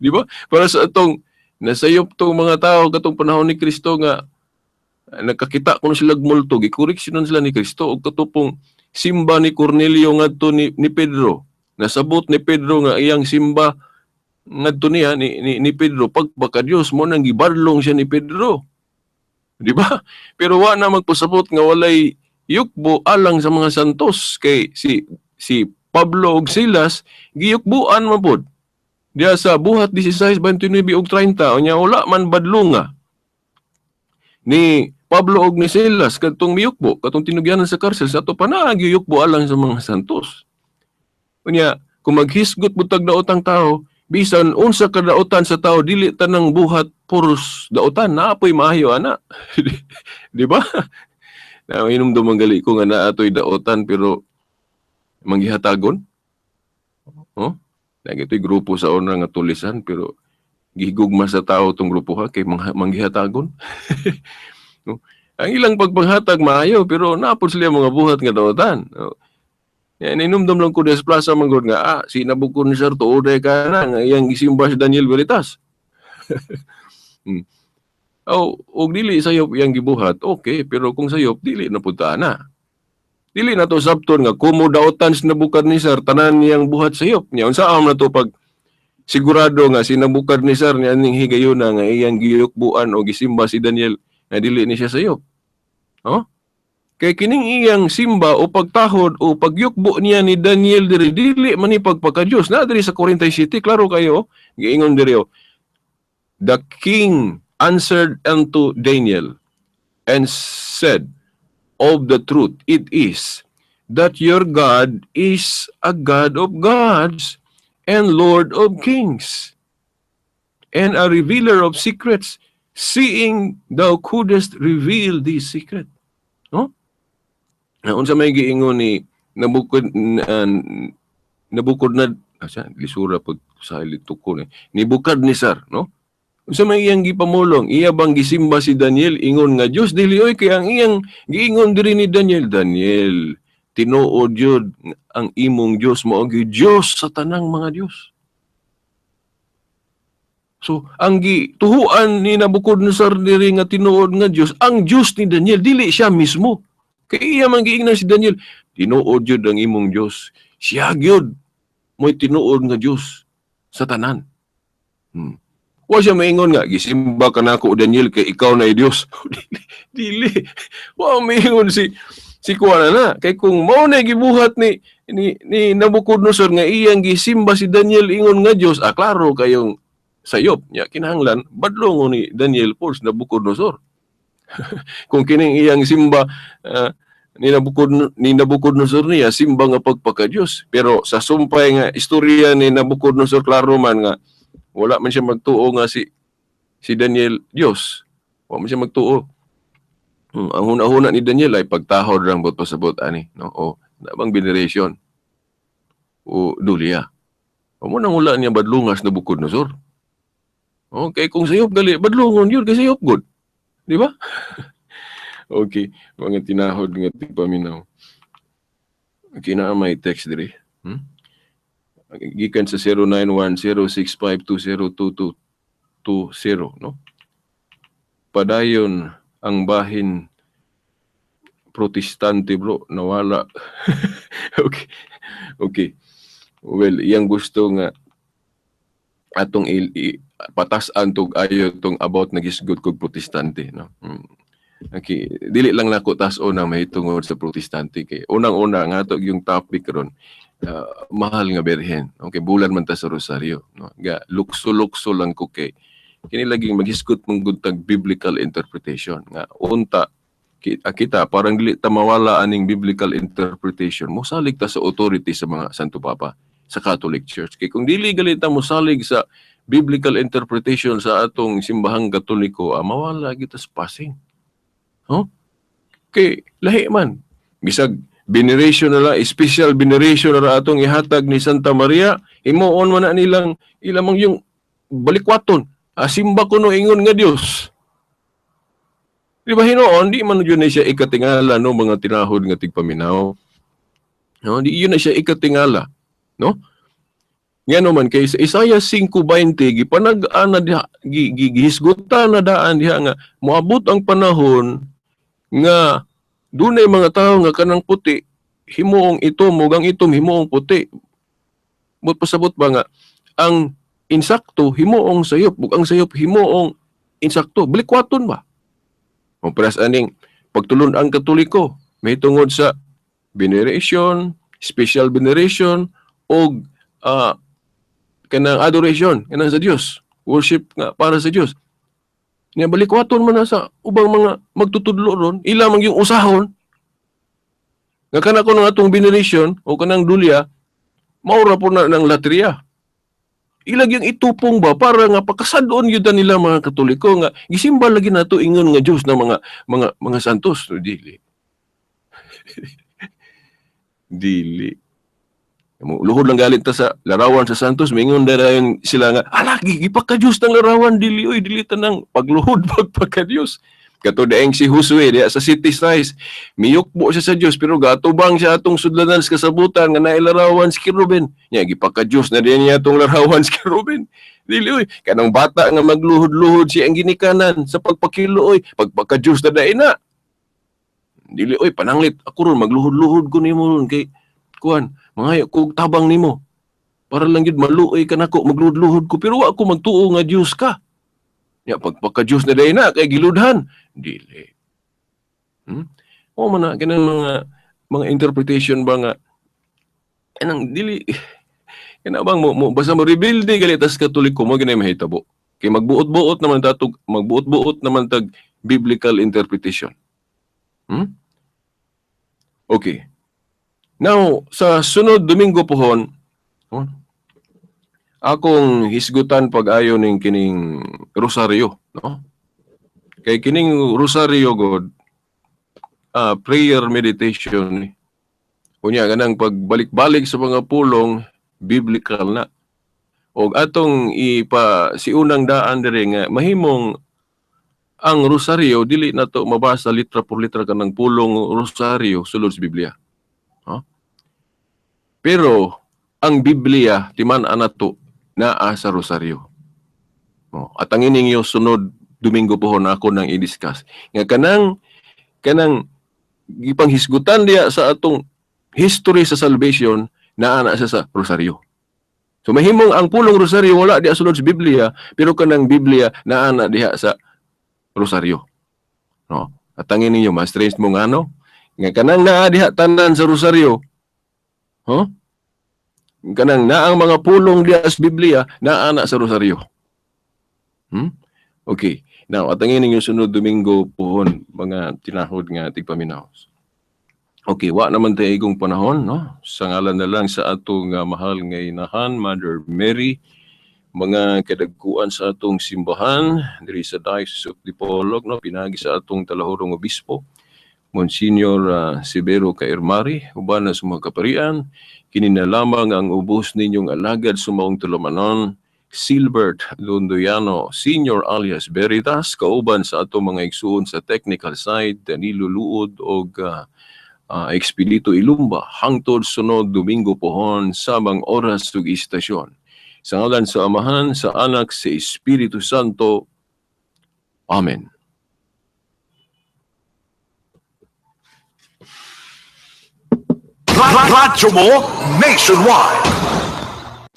Di ba? Para sa atong nasayop tong mga tao katong panahon ni Kristo nga nagkakita kuno sila multo, gikoreksyonan sila ni Kristo og katupong simba ni Cornelio ngadto ni Pedro. Nasabot ni Pedro nga iyang simba ngadto niya ni Pedro pagpaka Dios, mo nang gibadlong siya ni Pedro. Di ba? Pero wa na magpasabot nga walay yukbo alang sa mga santos, kay si Pablo ug Silas giyukbuan man pud. Diya sa Buhat 16:29 ug 30, unya wala man badlonga ni Pablo og ni Silas kadtong miyukbo katong tinugyanan sa karsel sa ato pa na giyukbo alang sa mga santos. Unya kung maghisgot butag daotang tao, bisan unsa ka daotan sa tao, dili tanang buhat puros daotan, naapoy maayo ana. Di ba? Na hinumdum ang gali ko nga naatoy daotan pero manggihatagon. Oh? Nagito'y grupo sa una nga tulisan pero gihigugma sa tao tong grupo ha kay manggihatagon. No? Ang ilang pagpanghatag maayo pero naapod sila mga buhat nga daotan. No? Yan, inumdum lang ko des plaza manggod nga si Nabucodonosor tuod ka na nga iyang gisimba si Daniel Veritas. Oh, og dili sayop iyang gibuhat, okay, pero kung sayop dili na pud ta na. Dili na to sabton nga kumo daotan si Nebuchadnezzar tanan niyang buhat sayop. Nya unsa am na to pag sigurado nga si Nebuchadnezzar niya ning higayuna nga iyang giyukbuan o gisimba si Daniel nga dili ni siya sayop. Oh? Kay kining iyang simba o pagtahod o pagyukbo niya ni Daniel diri dili man ni pagpaka-Dios. Na diri sa 47, klaro kayo, giingon diri, oh. The king answered unto Daniel and said, of the truth it is that your God is a God of gods and Lord of kings and a revealer of secrets, seeing thou couldest reveal this secret. No? Na unsa may giingon ni Nebuchadnezzar, asa lisura pag sa tukon eh. Nebuchadnezzar, no? Unsa may iyang gipamulong, iya bang gisimba si Daniel ingon nga Dios? Dili oy, kay ang iyang giingon diri ni Daniel, Daniel, tinuod jud ang imong Dios mao gyud Dios sa tanang mga Dios. So, ang gituhuan ni Nebuchadnezzar diri nga tinuod nga Dios, ang Dios ni Daniel dili siya mismo. Kay iya man giingnan si Daniel, tinuod jud ang imong Dios. Siya gyud mo'y tinuod nga Dios sa tanan. Wa siya maingon nga gisimba ka nako Daniel kay ikaw na Dios. Dili. Wa maingon si kuan na kay kung mao na gibuhat ni Nabucodonosor nga iyang gisimba si Daniel ingon nga Dios, klaro kayong sayop nya kinahanglan badlongon ni Daniel por si Nabucodonosor. Kung kining iyang simba ni Nabucodonosor niya simba nga pagpaka-Dios, pero sa sumpay nga istorya ni Nabucodonosor klaro man nga wala man siya magtuo nga si Daniel Dios. Wala man siya magtuo. Ang huna-huna ni Daniel ay pagtahod lang bot pasabot ani, no? O nabang veneration o dulya. O mo nang wala niya badlungas na Nabucodonosor. Okay, kung sayop gali badlungon yun kay sayop good. Di ba? Okay, mga tinahod nga tigpaminaw. Okay na may text diri. Gikan sa 091065202220, no? Padayon ang bahin Protestante bro, nawala. Okay. Okay. Well, iyang gusto nga Atong patas-an tog ayo tong about nagisgot kog Protestante, no. Okay, dili lang nako tas-on na mahitungod sa Protestante kay unang-una nga ato yung topic ron, mahal nga Birhen. Okay, bulan man ta sa Rosaryo, no. Ga lukso-lukso lang ko kay kini laging maghisgot mong gud tag biblical interpretation nga unta kita parang dili ta mawala aning biblical interpretation, mosalig ta sa authority sa mga Santo Papa sa Catholic Church. Kay kung dili gali ta mosalig sa biblical interpretation sa atong simbahang Katoliko, mawala kita sa passing. Huh? Kay lahi man. Bisag veneration na lang, special veneration na ra atong ihatag ni Santa Maria, himuon man na nilang ilamang yung balikwaton. Simba ko no ingon nga Dios. Di ba hinuon, di man yun na siya ikatingala, no, mga tinahod nga tigpaminaw. No, di yun na siya ikatingala, no? Ngano man kay sa Isaiah 5:20 gipanag-ana diha, gihisgutan na daan diha nga moabot ang panahon nga dunay mga tawo nga kanang puti himuong itom ug ang itom himuong puti. But pasabot ba nga ang insakto himuong sayop ug ang sayop himuong insakto, balikwaton ba? O paras aning pagtulon ang Katoliko may tungod sa veneration, special veneration og kanang adoration kanang sa Dios, worship nga para sa Dios. Nya balikwaton man na sa ubang mga magtutudlo ron, ila man yung usahon. Nga kana ko ng atong veneration o kanang dulya, maura po na ng latria. Ilag yung itupong ba para nga pakasadon yun nila mga Katoliko nga gisimba lagi nato ingon nga Dios ng mga santos. No, dili. Dili. Luhod lang galit ta sa larawan sa santos, mingon dayon sila nga, ala, gipaka-Diyos ng larawan, dili, oy, dili ta nang pagluhod pagpaka-Diyos. Kato daeng si Josue diya sa City Size, miyukbo siya sa Diyos, pero gatubang siya atong sudlanan sa kasabutan nga nailarawan si Kerubin. Nya, gipaka-Diyos na din niya atong larawan si Kerubin. Dili, oy, kanang bata nga magluhod-luhod siya ang ginikanan sa pagpakilo, oy, pagpaka-Diyos na dain na. Dili, oy, pananglit, ako ron, magluhod-luhod ko nimo ron, kay, kuan, mangayo kog tabang nimo. Para lang gyud maluoy ka nako, magluhod-luhod ko, pero wa ako magtuo nga Dios ka. Ya, pagpaka-Dios na dayon na, kay giludhan. Dili. O man na, kanang mga interpretation ba nga, kanang dili, kana bang mo basta mo rebuild gali tas Katoliko mo ginay mahitabo. Kay magbuot-buot naman tatog, magbuot-buot naman tag biblical interpretation. Okay. Now, sa sunod Domingo pohon, oh, akong hisgutan pag-ayo ning kining rosaryo, no? Kay kining rosaryo god, prayer meditation ni. Unya kanang pagbalik-balik sa mga pulong biblical na. Og atong ipa siunang daan diri nga mahimong ang rosaryo dili nato mabasa litra por litra kanang pulong rosaryo sulod sa Biblia. Huh? Pero ang Biblia timan-an nato naa sa rosaryo. Oh, at ang ining yung sunod Domingo pohon ako nang i-discuss. Nga kanang gipanghisgutan diya sa atong history sa salvation naa na siya sa rosaryo. So mahimong ang pulong rosaryo wala diha sulod sa Biblia, pero kanang Biblia naa na diha sa rosaryo. No? At ang ninyo, mas strange mo nga no? Nga kanang naa diha tanan sa rosaryo. Huh? Kanang naang mga pulong diha sa Biblia naa na sa rosaryo. Okay. Now, at ang ninyo sunod Domingo pohon mga tinahod nga tigpaminaw. Okay, wa naman tayo igong panahon, no? Sa ngalan na lang sa atong mahal nga inahan, Mother Mary, mga kadagkuan sa atong simbahan diri sa Diocese of Dipolog, no? Pinagi sa atong talahurong obispo, Monsignor Severo Caermari, uban na sa mga kaparian, kini na lamang ang ubos ninyong alagad sumaong tulumanon, Silbert Lundoyano, Senior alias Veritas, kauban sa atong mga igsuon sa technical side, Danilo Luod og Expedito Ilumba, hangtod sunod Domingo pohon samang oras ug istasyon. Sa ngalan sa Amahan, sa Anak, sa Espiritu Santo. Amen. Radyo mo nationwide.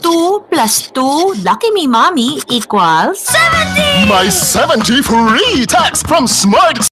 2 plus 2, lucky me mommy, equals 70! My 70 free text from Smart.